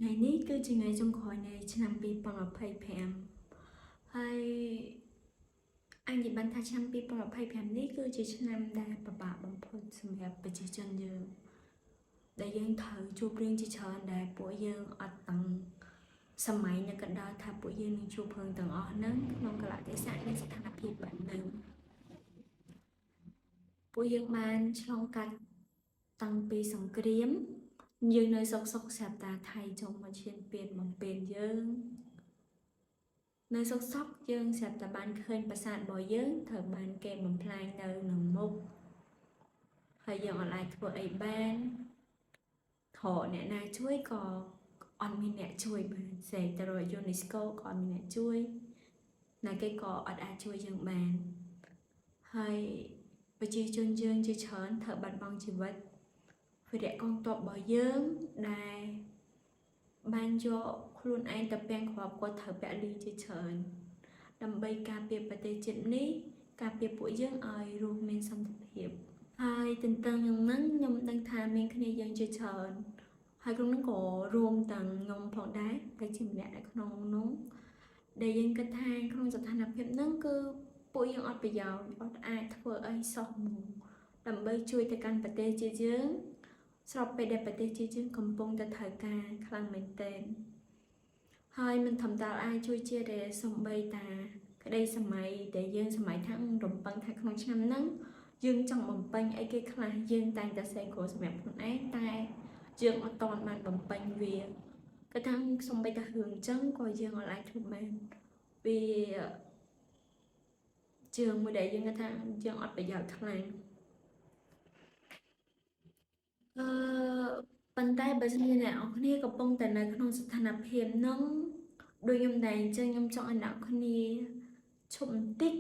ថ្ងៃនេះគឺជាថ្ងៃចុងក្រោយនៃឆ្នាំ2025ហើយអញនិយាយបានថាឆ្នាំ2025នេះគឺជាឆ្នាំដែលពិបាកបំផុតសម្រាប់ប្រជាជនយើងដែលយើងត្រូវជួបរឿងជាច្រើនដែលពួកយើងអត់តាំងសម័យនៅកណ្ដាលថាពួកយើងនឹងជួបរឿងទាំងអស់ហ្នឹងក្នុងកលៈទេសៈនិងស្ថានភាពបែបហ្នឹងពួកយើងបានឆ្លងកាត់តាំងពីសង្គ្រាមយើងនៅសុកសុកស្រាប់តាថៃចូលមកឈានពៀនបំពេញយើងនៅសុកសុកយើងស្រាប់តែបានឃើញប្រាសាទរបស់យើងត្រូវបានគេបំផ្លាញនៅនឹងមុខហើយយើងអត់អាចធ្វើអីបានថកអ្នកណាជួយក៏អត់មានអ្នកជួយបានសេទៅរក UNESCO ក៏អត់មានអ្នកជួយណាគេក៏អត់អាចជួយយើងបានហើយប្រជាជនយើងជាច្រើនត្រូវបាត់បង់ជីវិតវីរៈកងទ័ពរបស់យើងដែលបានយកខ្លួនឯងទៅពាំងគ្រាប់គាត់ត្រូវពលីជាច្រើនដើម្បីការពារប្រទេសជាតិនេះការពារពួកយើងឲ្យរស់មានសន្តិភាពហើយទន្ទឹមនឹងហ្នឹងខ្ញុំដឹងថាមានគ្នាយើងជាច្រើនហើយក្នុងហ្នឹងក៏រួមទាំងខ្ញុំផងដែរដែលជាម្នាក់នៅក្នុងនោះដែលយើងគិតថាក្នុងស្ថានភាពហ្នឹងគឺពួកយើងអត់ប្រយោជន៍អត់អាចធ្វើអីសោះហ្មងដើម្បីជួយទៅកាន់ប្រទេសជាតិយើងស្របពេលដែលប្រទេសជាតិយើងកំពុងតែត្រូវការខ្លាំងមែនទែនហើយមិនធម្មតាអាចជួយជាតិទេសំបីតាក្តីសម័យដែលយើងសម័យថារំពឹងថាក្នុងឆ្នាំហ្នឹងយើងចង់បំពេញអីគេខ្លះយើងតែងតែសេគោសម្រាប់ខ្លួនឯងតែយើងអត់ទាន់បានបំពេញវាក៏ថាសំបីតារឿងអញ្ចឹងក៏យើងអត់អាចធ្វើបានវាជឿមួយដែលយើងគិតថាយើងអត់ប្រយោជន៍ខ្លាំងអឺប៉ុន្តែបើសិនជាអ្នកនរគ្នាកំពុងតែនៅក្នុងស្ថានភាពហ្នឹងដូចខ្ញុំដែរអញ្ចឹងខ្ញុំចង់ឲ្យអ្នកគ្នាឈប់បន្តិច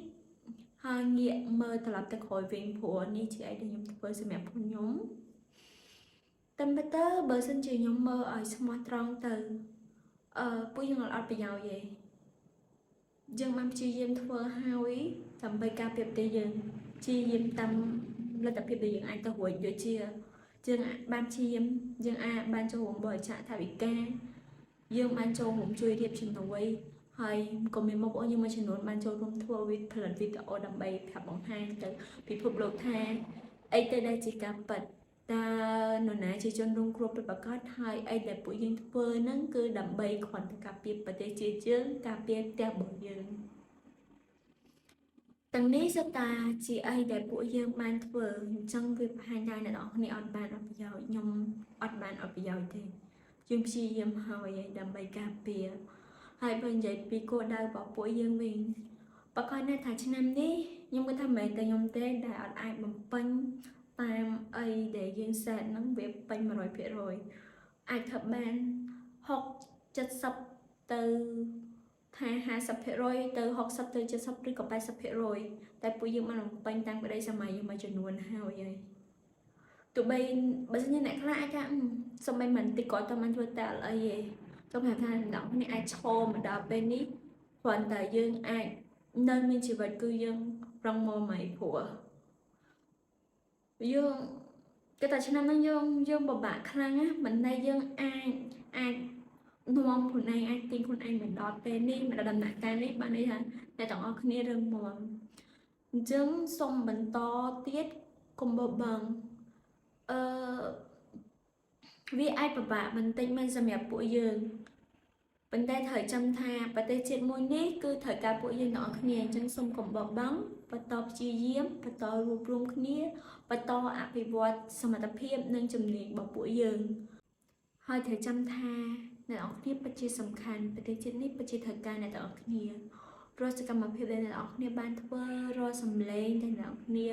ហើយងាកមើលត្រឡប់ទៅក្រោយវិញព្រោះនេះជាអីដែលខ្ញុំធ្វើសម្រាប់ខ្លួនខ្ញុំតែពិតទៅបើសិនជាខ្ញុំមើលឲ្យស្មោះត្រង់ទៅពួកយើងអត់ប្រយោជន៍ទេយើងបានព្យាយាមធ្វើហើយដើម្បីការពារប្រទេសយើងព្យាយាមតាមលទ្ធភាពដែលយើងអាចទៅរួចដូចជាយើងបានព្យាយាមយើងអាចបានចូលរួមបរិច្ចាគថវិកាយើងបានចូលរួមជួយរៀបជំនួយហើយក៏មានបងប្អូនយើងមួយចំនួនបានចូលរួមធ្វើវីផលិតវីដេអូដើម្បីប្រាប់បង្ហាញទៅពិភពលោកថាអីទៅដែលជាការពិតតើនរណាជាជនរងគ្រោះពិតប្រាកដហើយអីដែលពួកយើងធ្វើហ្នឹងគឺដើម្បីគ្រាន់តែការពារប្រទេសជាតិយើងការពារផ្ទះរបស់យើងទាំងនេះសុទ្ធតាជាអីដែលពួកយើងបានធ្វើអញ្ចឹងវាបង្ហាញថាអ្នកនរគ្នាអត់បានអត់ប្រយោជន៍ខ្ញុំអត់បានអត់ប្រយោជន៍ទេយើងព្យាយាមហើយដើម្បីការពារហើយបើនិយាយពីគោលដៅរបស់ពួកយើងវិញប្រកាសណាស់ថាឆ្នាំនេះខ្ញុំគិតថាមិនមែនតែខ្ញុំទេដែលអត់អាចបំពេញតាមអីដែលយើង set ហ្នឹងវាពេញ100%អាចធ្វើបាន60 70ទៅថា50%ទៅ60ទៅ70ឬក៏80%តែពួកយើងបានបំពេញតាមក្តីសម័យយើងមួយចំនួនហើយហើយទោះបីបើសិនជាអ្នកខ្លះអាចថាសំបីមិនតិចក៏អត់បានធ្វើតែអីទេចង់ប្រាប់ថាអ្នកនេះអាចឈរមកដល់ពេលនេះគ្រាន់តែយើងអាចនៅមានជីវិតគឺយើងរងមកមិនព្រោះយើងគេតែឆ្នាំហ្នឹងយើងយើងពិបាកខ្លាំងណាមិនតែយើងអាចអាចនាំខ្លួនឯងអាចទាញខ្លួនឯងមកដល់ពេលនេះមកដល់ដំណាក់កាលនេះបានន័យថាអ្នកទាំងអស់គ្នារឹងមាំអញ្ចឹងសូមបន្តទៀតកុំបបឹងអឺវាអាចពិបាកបន្តិចមែនសម្រាប់ពួកយើងប៉ុន្តែត្រូវចាំថាប្រទេសជាតិមួយនេះគឺត្រូវការពួកយើងទាំងអស់គ្នាអញ្ចឹងសូមកុំបបង់បន្តព្យាយាមបន្តរួបរวมគ្នាបន្តអភិវឌ្ឍសមត្ថភាពនិងជំនាញរបស់ពួកយើងហើយត្រូវចាំថាអ្នកនរគ្នាពិតជាសំខាន់ប្រទេសជាតិនេះពិតជាត្រូវការអ្នកទាំងអស់គ្នារាល់សកម្មភាពដែលអ្នកនរគ្នាបានធ្វើរាល់សម្លេងដែលអ្នកនរគ្នា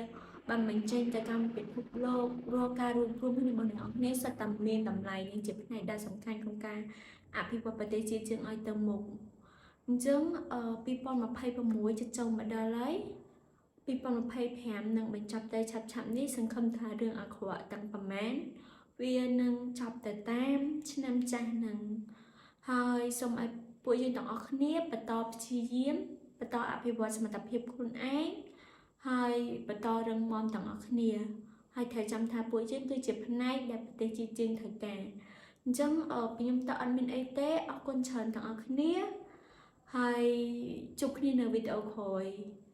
បានបញ្ចេញទៅកាន់ពិភពលោករាល់ការរួបរวมគ្នារបស់អ្នកនរគ្នាសុទ្ធតែមានតម្លៃនិងជាផ្នែកដ៏សំខាន់ក្នុងការអភិវឌ្ឍប្រទេសជាតិយើងឲ្យទៅមុខអញ្ចឹង2026ជិតចូលមកដល់ហើយ2025នឹងបញ្ចប់ទៅឆាប់ៗនេះសង្ឃឹមថារឿងអាក្រក់ទាំងប្រមាណវានឹងចប់ទៅតាមឆ្នាំចាស់នឹងហើយសូមឲ្យពួកយើងទាំងអស់គ្នាបន្តព្យាយាមបន្តអភិវឌ្ឍសមត្ថភាពខ្លួនឯងហើយបន្តរឹងមាំទាំងអស់គ្នាហើយត្រូវចាំថាពួកយើងគឺជាផ្នែកដែលប្រទេសជាតិយើងត្រូវការអ អញ្ចឹងអឺខ្ញុំតើអត់មានអីទេអរគុណច្រើនទាំងអស់គ្នាហើយជួបគ្នានៅវីដេអូក្រោយ។